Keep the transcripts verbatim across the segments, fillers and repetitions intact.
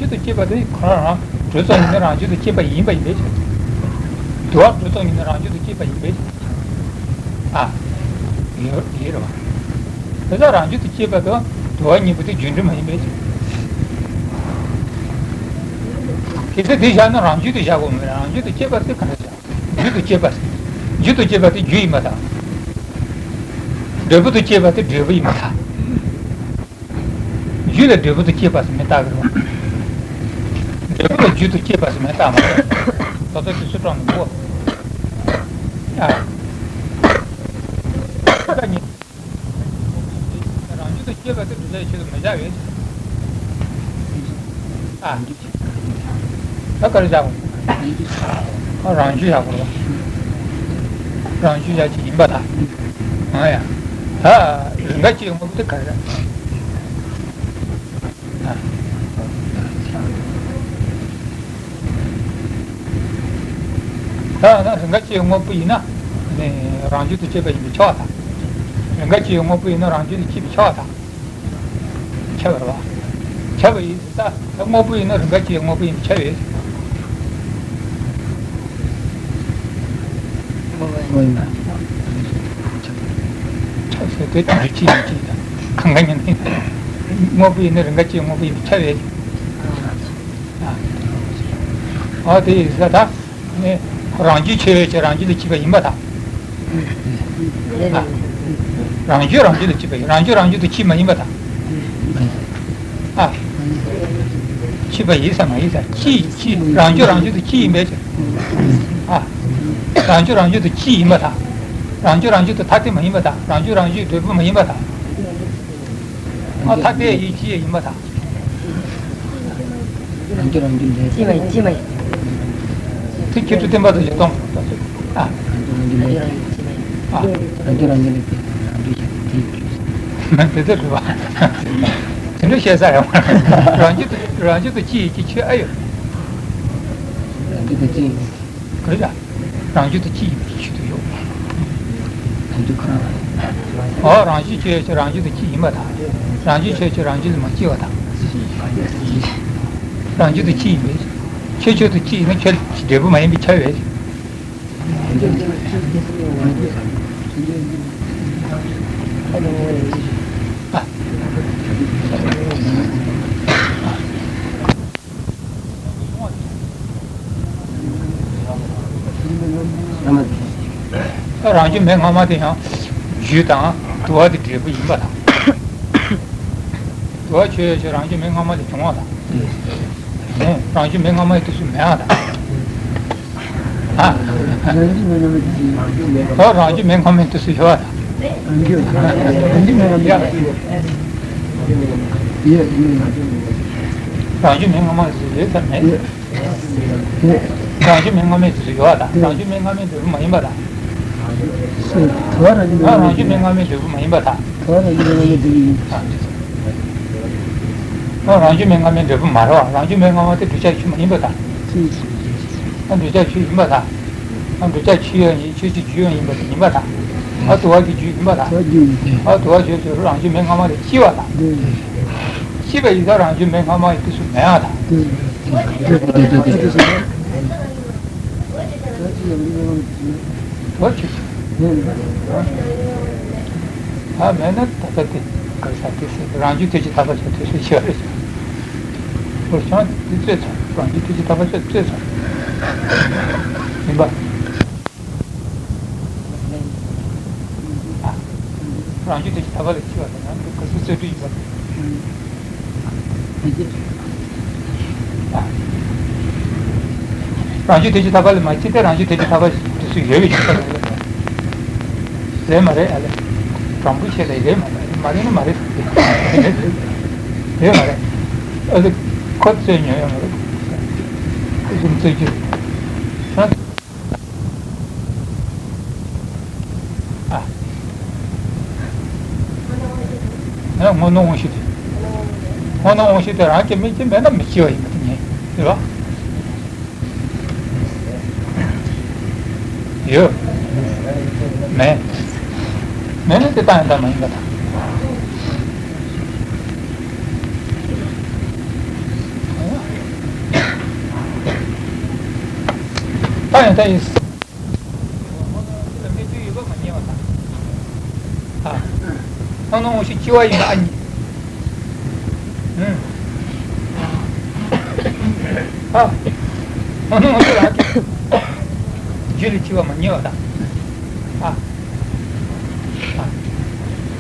རྒྱུད་དུ་སྐྱེས་པ་དེ་ཁོ་རང་རང་དྲོད་ཚོགས་ཉིད་ནི་རང་རྒྱུད་དུ་སྐྱེས་པ་ཡིན་པ་ཡིན་པའི་ཕྱིར། དུ་བ་དྲོད་ཚོགས་ཉིད་ནི་རང་རྒྱུད་དུ་སྐྱེས་པ་ཡིན་པའི་ཕྱིར། ཨ། ཡོད་ཡོད་རེད་བ། དེ་ལ་རང་རྒྱུད་དུ་སྐྱེས་པ་དང་དུ་བ་གཉིས་པོ་དེ་རྒྱུ་འབྲས་མ་ཡིན་པའི་ཕྱིར། གལ་སྲིད་དེ་བཞག་ན་རང་རྒྱུད་དུ་བཞག་དགོས་མོད། རང་རྒྱུད་དུ་སྐྱེས་པ་དེ་ག་འདྲ་བཞག་རྒྱུད་དུ་སྐྱེས་པ། རྒྱུད་དུ་སྐྱེས་པ་དེ་རྒྱུ་ཡིན་པ་དང་། འབྲས་བུ་དུ་སྐྱེས་པ་དེ་འབྲས་བུ་ཡིན་པ་དང་། རྒྱུད་ལ་འབྲས་བུ་དུ་སྐྱེས་པ་ཟེར་མི་བཏགས་ཀྱི་རེད་བ། འབྲས་བུ་ལ་རྒྱུད་དུ་སྐྱེས་པ་ཟེར་མི་བཏགས་མ་རེད། ད་ལྟ་དུས་སུ་སྤྲང་མི་གོ། ཨ། ད་ཉིད། རང་རྒྱུད་དུ་སྐྱེས་པ་དེ་བསྒྲུབ་བྱའི་ཆོས་སུ་མི་བཞག་པས། ཨ། ད་ག་རེ་བཞག་དགོས། རང་རྒྱུད་བཞག་དགོས་རེད་བ། རང་རྒྱུད་བཞག་ཅིག་ཡིན་པ་དང་། ཨ་ཡ། ད་རིགས་འགའ་སྐྱེ་དངོས་པོ་དེ་ག་རེ་རེད། ད་ན་རིགས་འགའ་སྐྱེ་དངོས་པོ་ཡིན་ན། ནི་རང་རྒྱུད་དུ་སྐྱེས་པ་ཡིན་པས་ཁྱབ་པ་དང་། རིགས་འགའ་སྐྱེ་དངོས་པོ་ཡིན་ན་རང་རྒྱུད་དུ་སྐྱེས་པས་ཁྱབ་པ་དང་། ཁྱབ་པ་རེད་བ། ཁྱབ་པ་ཡིན་ད་དངོས་པོ་ཡིན་ན་རིགས་འགའ་སྐྱེ་དངོས་པོ་ཡིན་པས་ཁྱབ་པས། དངོས་ཡིན་ན། ཁྱབ་ཟེར་དེ་དུས་གཅིག་ཡིན་གཅིག་དང་གང་ག་ཉིན་དེ། དངོས་པོ་ཡིན་ན་རིགས་འགའ་སྐྱེ་དངོས་པོ་ཡིན་པས་ཁྱབ་པས། ཨ། ཨ་དེ་ཡིན་ས་ད། ནི། རང་རྒྱུད་ཆོས་ཅན་རང་རྒྱུད་ལ་སྐྱེས་པ་ཡིན་པ་དང་། ཨ། རང་རྒྱུད་རང་རྒྱུད་ལ་སྐྱེས་པ་ཡིན། རང་རྒྱུད་རང་རྒྱུད་དུ་སྐྱེས་མ་ཡིན་པ་དང་། ཨ། སྐྱེས་པ་ཡིན་ས་མ་ཡིན་ས་སྐྱེས་སྐྱེས་རང་རྒྱུད་རང་རྒྱུད་དུ་སྐྱེས་ཡིན་པའི་ཕྱིར། ཨ། རང་རྒྱུད་རང་རྒྱུད་དུ་སྐྱེས་ཡིན་པ་དང་། རང་རྒྱུད་རང་རྒྱུད་དུ་ཐ་དད་མ་ཡིན་པ་དང་རང་རྒྱུད་རང་རྒྱུད་འབྲས་བུ་མ་ཡིན་པ་དང་། ཨ་ཐ་དད་ཡིན་སྐྱེས་ཡིན་པ་དང་། རང་རྒྱུད་རང་རྒྱུད་ལས། ཅི་མ་ཡིན་ཅི་མ་ཡིན། དེ་ཁྱེད་ཚོ་བསྟན་པ་དང་ཡོད་དམ། ཨ། རང་རྒྱུད་རང་རྒྱུད་ལས། ཨ། རང་རྒྱུད་རང་རྒྱུད་ལས་ཏེ་རང་རྒྱུད་ཞིག་དེ། དེ་ལྟར་རེད་བ། དེ་འདྲ་བཤད་ས་ཡོད། རང་རྒྱུད་དུ་རང་རྒྱུད་དུ་ཅི་ཡིན་ཅི་ཆོས་ཨ་ཡོད། རང་རྒྱུད་དུ་ཅི་ཡིན། ག་རེ་ལ། རང་རྒྱུད་དུ་སྐྱེས་ཡིན་པའི་ཆེད་དུ་ཡོད། རང་རྒྱུད་ཁོ་རང་རང་རྒྱུད། ཨོ་རང་རྒྱུད་ཆོས་ཅན་རང་རྒྱུད་དུ་སྐྱེས་ཡིན་པ་དང་། རང་རྒྱུད་ཆོས་ཅན་རང་རྒྱུད་ལ་མ་སྐྱེས་པ་དང་། རང་རྒྱུད་དུ་སྐྱེས་ཡིན་པས། ཆོས་ཆོས་དུ་སྐྱེས་ཡིན་ན་ཆོས་འབྲས་བུ་མ་ཡིན་པས་ཁྱབ་པས། ཨ། རང་རྒྱུད་མེད་སྔ་མ་དེ་ཡང་རྒྱུ་དང་དུ་བ་དེ་འབྲས་བུ་ཡིན་པ་དང་། དུ་བ་ཆོས་ཅན་རང་རྒྱུད་མེད་སྔ་མ་དེ་བྱུང་བ་དང་། ནས་རང་རྒྱུད་མེད་སྔ་མ་ཡི་དུས་སུ་མེད་པ་དང་། ཨ། རང་རྒྱུད་མེད་སྔ་མ་ཡི་དུས་སུ་ཡོད་པ་དང་། རང་རྒྱུད་རང་རྒྱུད་མེད་སྔ་མ་ཡི་དུས་སུ་ཡོད་དམ་མེད། རང་རྒྱུད་མེད་སྔ་མའི་དུས་སུ་ཡོད་པ་དང་རང་རྒྱུད་མེད་སྔ་མའི་འབྲས་བུ་མ་ཡིན་པ་དང་། དུ་བ་རང་རྒྱུད་མེད་སྔ་མའི་འབྲས་བུ་མ་ཡིན་པ་དང་། དུ་བ་རང་རྒྱུད་མེད་སྔ་མའི་འབྲས་བུ་ཡིན། རང་རྒྱུད་མེད་སྔ་མའི་འབྲས་བུ་མ་རེད་པ། རང་རྒྱུད་མེད་སྔ་མ་དེ་བསྒྲུབ་བྱའི་ཆོས་མ་ཡིན་པ་དང་། བསྒྲུབ་བྱའི་ཆོས་ཡིན་པ་དང་། བསྒྲུབ་བྱའི་ཆོས་ཡང་ཡིན། ཆོས་ཀྱི་རྒྱུ་ཡང་ཡིན་པ་དེ་ཡིན་པ་དང་། ཨ་དུ་བ་གི་རྒྱུ་ཡིན་པ་དང་། ཨ་དུ་བ་ཆོས་ཅན་རང་རྒྱུད་མེད་སྔ་མ་ལས་སྐྱེས་པ་དང་། སྐྱེས་པ་ཡིན་ཙང་རང་རྒྱུད་མེད་སྔ་མ་ཡི་དུས་སུ་མེད་པ་དང་། དུ་བ་ཆོས་ཅན། ཨ་མེད་ན་ད་ལྟ་དེ་ག་རེ་ཟེར་དེ་ཟེར་རང་རྒྱུད་དེ་ཅི་ཐ་པ་ཆོས་དེ་ཟེར་ཤེས་པ་རེད། འོ་ཅང་དེ་རྩོད་ཚར། རང་རྒྱུད་དེ་ཅི་ཐ་པ་ཆོས་རྩོད་ཚར། ཡིན་པ། རང་རྒྱུད་དེ་ཅི་ཐ་པ་ལས་སྐྱེ་བ་དང་ཡང་དེ་ག་ཚོད་རྩོད་སྒྲུབ་ཡིན་པ་དང་། རང་རྒྱུད་དེ་ཅི་ཐ་པ་ལས་མ་སྐྱེས་ཏེ་རང་རྒྱུད་དེ་ཅི་ཐ་པ་ཞིག་དུས་སུ་ཡོད་པའི་ཆ་ལ་རེད་མ་རེད། ཨ་ལས། དྲང་པོ་བཤད་ལ་རེད་མ་རེད། མ་རེད་ན་མ་རེད། རེད་མ་རེད། ཨ་ལས་ཁོ་རྩོད་ཉོ་ཡོད་མ་རེད། ཁོ་ཚོ་རྩོད་རྒྱུ། ཨ། ཨ་སྔོན་གནས་དབང་ཤེས་དེ། སྔོན་གནས་དབང་ཤེས་དེ་རང་གི་མིག་གིས་མེད་ན་མི་སྐྱེ་བ་ཡིན་པ་དེ་ངེས་རེད་པ། ཡོད། མེད། མེད་ན་དེ་བཏང་ཡང་བཏང་མ་ཡིན་པ་དང་། ད་ཡང་ད་ཡིན། སྨྲས་ཚུལ་ཡོད་པ་མ་རྙེད་པ་དང་། ཨ། སྔོན་ནི་དངོས་གཞི་སྐྱེ་བ་ཡིན་པ་ཨ་ནི། ཨ། སྔོན་ནི་དངོས་གཞི་རང་གི་རྒྱུད་ལ་སྐྱེ་བ་མ་རྙེད་པ་དང་། ཨ། ཨ།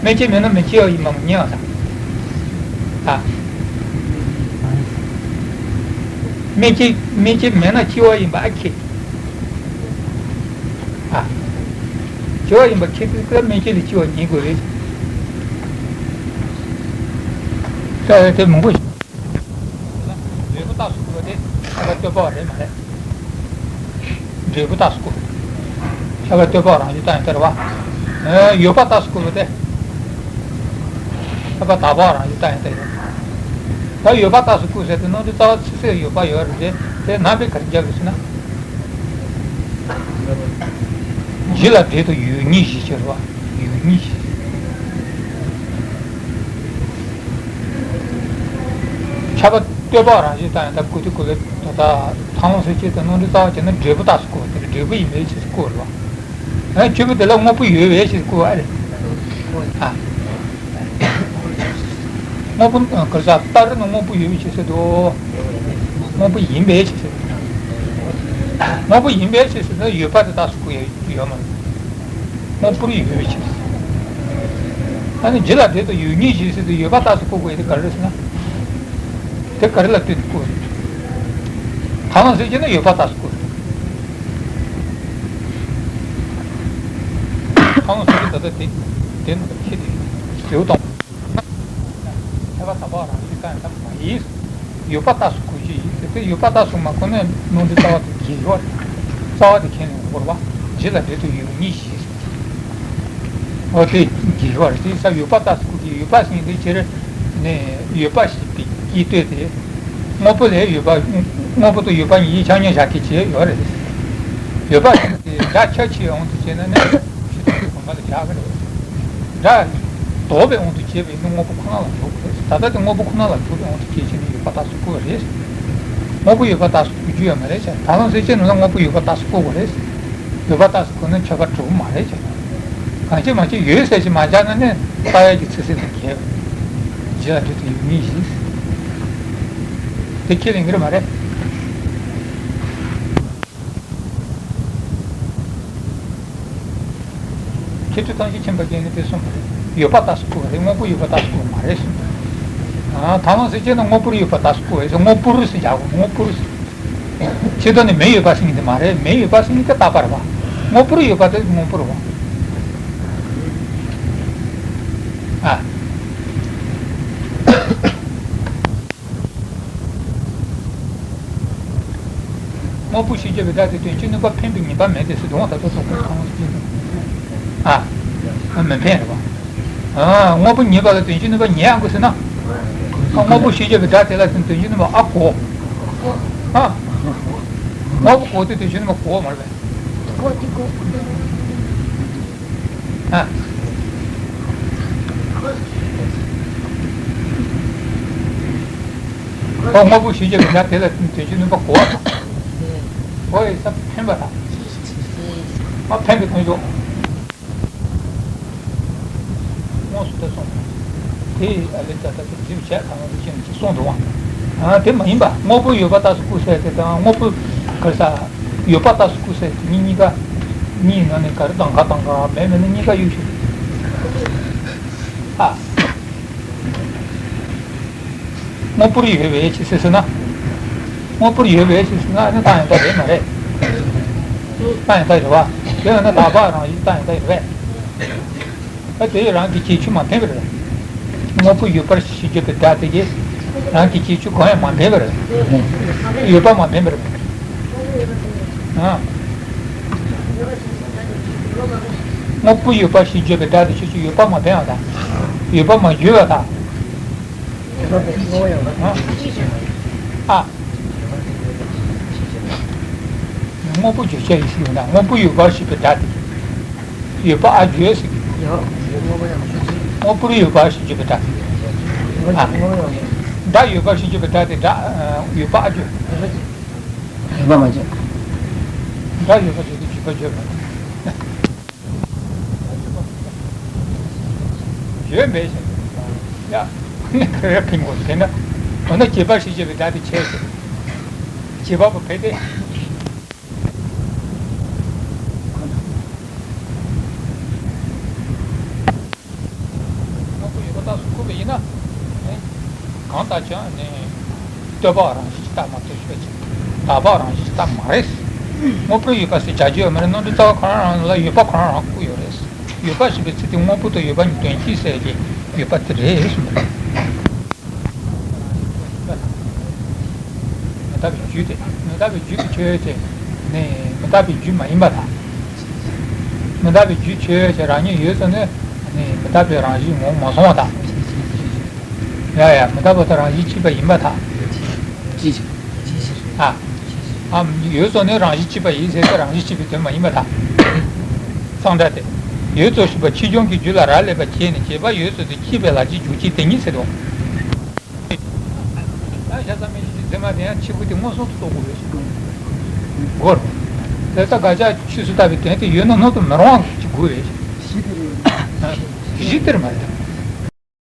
སྨྲས་ཚུལ་མེད་ན་མི་སྐྱེ་བ་ཡིན་པ་མ་རྙེད་པ་དང་། ཨ། སྨྲས་ཚུལ་སྨྲས་ཚུལ་མེད་ན་སྐྱེ་བ་ཡིན་པ་ཨ་ཁེ། ཨ། སྐྱེ་བ་ཡིན་པ་ཁྱེད་ཚོས་ཀྱང་སྨྲས་ཚུལ་ལ་སྐྱེ་བ་རྙེད་དགོས་རེད། ད་དེ་མང་པོ་ཞིག་འབྲས་བུ་རྟགས་སུ་བཀོད་པ་དེ་ཁྱད་པར་ལྟོས་པ་རེད་མ་རེད། འབྲས་བུ་རྟགས་སུ་བཀོད། ཁྱད་པར་ལྟོས་པ་རང་བཞིན་རྟགས་ཡིན་ལྟར་བ། ཨ། ཡོད་པ་རྟགས་སུ་བཀོད་པ་དེ། ཁྱད་པར་དག་པ་རང་བཞིན་རྟགས་ཡིན་ལྟར་ཡོད། ད་ཡོད་པ་རྟགས་སུ་བཀོད་ཟེར་དུས་ནང་དུ་རྩ་བ་ཚིག་གསལ་ཡོད་པ་ཡོད་རེད་དེ། དེ་ནང་པའི་ག་རེ་རྒྱབ་ཡོད་ཟེར་ན། རྒྱུད་ལ་འབྲས་དང་ཡོད་ཉིད་བཞི་ཅེས་པ། ཡོད་ཉིད་བཞི། ཁྱད་པར་ལྟོས་པ་རང་བཞིན་རྟགས་ཡིན་ལྟར་བཀོད་དེ་བཀོད་པའི་ད་ལྟ་ཐལ་རང་གསལ་བྱེད་དུ་ནང་དུ་རྩ་བ་བྱས་ན་འབྲས་བུ་རྟགས་སུ་བཀོད་པ་དེ་འབྲས་བུ་ཡིན་པའི་ཕྱིར་བཀོད་རེད་བ། ཨ། སྐྱེས་བུ་དེ་ལ་དངོས་པོ་ཡོད་པའི་ཕྱིར་བཀོད་པ་རེད། ཨ། དངོས་པོ་ག་རེ་ཟ། རྟགས་རེད་ན་དངོས་པོ་ཡོད་པའི་ཕྱིར་ཟེར་དོ། དངོས་པོ་ཡིན་པའི་ཕྱིར་ཟེར་དོ། དངོས་པོ་ཡིན་པའི་ཕྱིར་ཟེར་ན་ཡོད་པ་དེ་རྟགས་སུ་བཀོད་ཡ་ཡོད་མ་རེད། དངོས་པོར་ཡོད་པའི་ཕྱིར། ཨ་ནི་རྒྱུད་ལ་འབྲས་དང་ཡོད་ཉིད་བཞི་ཟེར་དུས་ཡོད་པ་རྟགས་སུ་བཀོད་དགོས་ཡ་དེ་ག་རེ་རེད་ཟེར་ན། དེ་ག་རེ་ལ་ལྟོས་ནས་བཀོད་རེད། ཐལ་རང་གསལ་བྱེད་ན་ཡོད་པ་རྟགས་སུ་བཀོད་རེད། ཐལ་རང་གསལ་བྱེད་ད་ལྟ་དེ་དེ་ནང་ལ་ཁྱེད་དེ་ཟེའུ་དང་། ཁྱད་པར་དག་པ་རང་བཞིན་རྟགས་ཡིན་ལྟར་མ་ཡིན། ཡོད་པ་རྟགས་སུ་བཀོད་རྒྱུ་ཡིན་ཟེར་ཏེ། ཡོད་པ་རྟགས་སུ་མ་བཀོད་ན་ནང་དུ་རྩ་བ་དེ་གི་ཡོད་རེད། རྩ་བ་དེ་ཁས་ལེན་དགོས་རེད་བ། རྒྱུད་ལ་འབྲས་དང་ཡོད་ཉིད་བཞི་ཟེར། འོ་དེ་གི་ཡོད་རེད། དེ་ས་ཡོད་པ་རྟགས་སུ་བཀོད་ཀྱི་ཡོད་པ་ཟེར་མཁན་དེ་སྤྱིར་ནས་ཡོད་པ་ཞེས་པའི་སྐྱེས་བསྟོད་དེ། དངོས་པོ་ལས་ཡོད་པ། དངོས་པོ་དང་ཡོད་པ་གཉིས་ཆ་སྙོམས་བཞག་གི་བྱས་ཡོད་རེད། ཡོད་པ་ཟེར་དེ་སྒྲ་ཁྱད་ཆོས་དབང་དུ་བྱས་ན་ནི་ཕྱི་དང་གོང་མ་ལ་བཞག་གི་རེད། སྒྲ་ལྡོག་པའི་དབང་དུ་བྱས་པས་ནི་དངོས་པོ་ཁོ་ན་ལ་འཇོག་དགོས་རེད། ད་ལྟ་དེ་དངོས་པོ་ཁོ་ན་ལ་འཇོག་པའི་དབང་དུ་བྱས་བྱས་ནས་ཡོད་པ་རྟགས་སུ་བཀོད་པ་རེད། དངོས་པོ་ཡོད་པ་རྟགས་སུ་བཀོད་རྒྱུ་ཡོད་མ་རེད་ཟེར། ད་ལམ་སེལ་བྱེད་ནང་ལ་དངོས་པོ་ཡོད་པ་རྟགས་སུ་བཀོད་དགོས་རེད། ཡོད་པ་རྟགས་སུ་བཀོད་ན་ཁྱད་པར་གྲུབ་མ་རེད་ཟེར། གང་ཅི་མ་ཅི་ཡོད་ཟེར་ཞིག་མ་སྦྱར་ན་ནི་རྩ་བའི་གི་ཚིག་གསལ་དུ་གས། རྒྱུད་ལ་འབྲས་དང་ཡོད་ཉིད་བཞི། དེ་ཁས་ལེན་གྱི་རེད་མ་རེད། ཁྱད་ཆོས་ཐམས་ཅད་མཁྱེན་པ་ཅན་ནི་དེ་གསུངས་པ་རེད། ཡོད་པ་རྟགས་སུ་བཀོད་པ་རེད། དངོས་པོ་ཡོད་པ་རྟགས་སུ་བཀོད་པ་མ་རེད་གསུངས་པ་རེད། ཨ། ཐལ་རང་གསལ་བྱེད་ན་དངོས་པོར་ཡོད་པ་རྟགས་སུ་བཀོད་པ་རེད་ཟེར། དངོས་པོར་ཟེར་བཞག་དགོས། དངོས་པོར་ཟེར། ཁྱད་དོན་ནི་མེ་ཡོད་པ་ཟེར་མཁན་དེ་མ་རེད། མེ་ཡོད་པ་ཟེར་མཁན་དེ་རྟག་པ་རེད་བ། དངོས་པོར་ཡོད་པ་དེ་དངོས་པོ་རེད་བ། ཨ། དངོས་པོ་ཞེས་བརྗོད་པའི་སྒྲ་དེ་དོན་སྤྱི་ནུས་པ་འཕེན་པའི་ཉེས་པ་མེད་དེ་ཟེར་དུས་ད་ལྟ་ཚོགས་པའི་ཁོངས་སུ་སྐྱེས་ནས། ཨ། མི་འཕེན་རེད་བ། ཨ། དངོས་པོ་ཉེས་པ་ལ་དོན་སྤྱི་ནུས་པ་ཉེས་ཨ་དགོས་ཟེར་ན། ཨ། དངོས་པོ་ཞེས་བརྗོད་པའི་སྒྲ་དེ་ལ་དོན་སྤྱི་ནུས་པ་ཨ་དགོས། ཨ། དངོས་པོ་དགོས་དེ་དོན་སྤྱི་ནུས་པ་དགོས་མ་རེད་པས། དགོས་དེ་དགོས། ཨ། ཨོ། དངོས་པོ་ཞེས་བརྗོད་པའི་སྒྲ་དེ་ལ་དོན་སྤྱི་ནུས་པ་དགོས། དགོས་ཡིན་ས་འཕེན་པ་དང་། མ་འཕེན་པའི་དོན་འཇོག་དངོས་སུ་ད་གསུངས། དེ་ཨ་ལེ་ད་ལྟ་དེ་འགྲེལ་བྱས་ད་ང་ཚོ་ཤེས་ནས་ཅིག་གསུངས་འདུག་བ། ཨ། དེ་མ་ཡིན་པ་དངོས་པོ་ཡོད་པ་རྟགས་སུ་བཀོད་ཟེར་དེ་དང་དངོས་པོ་ག་རེ་ཟ། ཡོད་པ་རྟགས་སུ་བཀོད་ཟེར་དེ་གཉིས་གཉིས་ཀ། གཉིས་ནང་ནས་ག་རེ་གདམ་ག་གདམ་ག་མེད་མེད་ན་གཉིས་ཀ་གཡུག་ཤོག་ཨ། དངོས་པོར་ཡོད་པའི་ཕྱིར་ཟེར་ན། དངོས་པོར་ཡོད་པའི་ཕྱིར་ཟེར་ན་ཨ་ནི་རྟགས་ཡང་དག་རེད་མ་རེད། རྟགས་ཡང་དག་རེད་བ། དེ་ཡང་ན་དག་པ་རང་བཞིན་རྟགས་ཡང་དག་རེད་པས། ཨ། དེ་ཡི་རང་གི་ཁྱད་ཆོས་མ་འཕེན་པ་རེད། དངོས་པོ་ཡོད་པར་ཞེས་བརྗོད་པའི་སྒྲ་དེ་གིས་རང་གི་ཁྱད་ཆོས་གང་ཡང་མ་འཕེན་པ་རེད། ཡོད་པ་མ་འཕེན་པ་རེད། ཨ། དངོས་པོ་ཡོད་པ་ཞེས་བརྗོད་པའི་སྒྲ་དེ་ཁྱད་ཆོས་ཡོད་པ་མ་འཕེན་པ་དང་། ཡོད་པ་མ་བརྗོད་པ་དང་། ཨ། དངོས་པོ་བརྗོད་བྱ་ཡིན་ཟེར་ཡོད་ན་དངོས་པོ་ཡོད་པར་ཞེས་པའི་སྒྲ་དེ། ཡོད་པ་ཨ་བརྗོད་ཟེར་གི། ཡོད། དངོས་པོར་ཡོད་པར་ཞེས་བརྗོད་པའི་སྒྲ་དེ། ཨ། སྒྲ་ཡོད་པར་ཞེས་བརྗོད་པའི་སྒྲ་དེ་སྒྲ་ཡོད་པ་ཨ་བརྗོད། ཡོད་པ་མ་བརྗོད། སྒྲ་ཡོད་པ་བརྗོད་དེ་བརྗོད་པ་བརྗོད་པ། བརྗོད་མེད་ཞེས། ཡ། ཁ་རེ་ཕན་གོ་དེ་འདྲ། འོ་ན་བྱེད་པ་ཞེས་བྱ་བའི་སྒྲ་དེ་བྱས་ཏེ། བྱེད་པ་པོ་ཕེ་སྟེ། དངོས་པོ་ཡོད་པ་རྟགས་སུ་བཀོད་པ་ཡིན་ན། གང་ལྟར་ཀྱང་ནི། ལྟོས་པ་རང་བཞིན་གྱིས་རྟག་མ་རེད་ཞུ་བ་ཅིག། ལྟ་བ་རང་བཞིན་གྱིས་རྟག་མ་རེད། དངོས་པོར་ཡོད་པ་ཟེར་བྱ་རྒྱུ་ཡོད་མ་རེད། རྣམ་འགྲེལ་རྩ་བ་ཁོ་རང་རང་ལ་ཡོད་པ་ཁོ་རང་རང་བཀོད་ཡོད་རེད། ཡོད་པ་ཞེས་པའི་ཚིག་དེ་དངོས་པོ་དང་ཡོད་པ་གཉིས་དོན་གཅིག་ཟེར་གྱི་ཡོད་པ་དེ་རེད་གསུངས་པ་རེད། མི་རྟག་པའི་རྒྱུ་དེ། མི་རྟག་པའི་རྒྱུ་དེ་ཆོས་ཅན། ནི་མི་རྟག་པའི་རྒྱུ་མ་ཡིན་པ་དང་། མི་རྟག་པའི་རྒྱུ་ཆོས་ཅན་རང་ཉིད་ཡོད་ཙང་ནི། ནི་མི་རྟག་པའི་རང་བཞིན་ངོ་མ་སོང་བ་དང་། ཡ་ཡ། མི་རྟག་པ་དང་རང་བཞིན་གཅིག་པ་ཡིན་པ་དང་། ཨ། ཨ། ཡོད་ཙང་ནི་རང་བཞིན་གཅིག་པ་ཡིན་ཟེར་ཏེ་རང་བཞིན་གཅིག་པའི་དོན་མ་ཡིན་པ་དང་། གཙང་སྦྲ་སྟེ། ཡོད་ཙང་ཞེས་པ་ཕྱིས་འབྱུང་གི་རྒྱུ་ལ་རག་ལས་པ་བྱས་ནས་བྱས་པ་ཡོད་ཙང་དེ་སྐྱེས་པའི་ལ་རྒྱའི་འཇུག་བྱེད་དེ་ཉིད་ཟེར་དོ། ཡང་ཤ་ཚ་མེད་ཀྱི་མཚན་མ་དེ་ཡང་ཕྱི་ཁུ་དེ་མངོན་སུམ་དུ་རྟོགས་དགོས་པས། དགོས། དེ་ལྟར་དགག་བྱ་ཆོས་སུ་ལྟ་བའི་དོན་དེ་ཡོད་ན་སྣང་དུ་མི་རུང་བ་ཅིག་དགོས་པས། གཞི་དེ་རེད། གཞི་དེར་མ་རེད།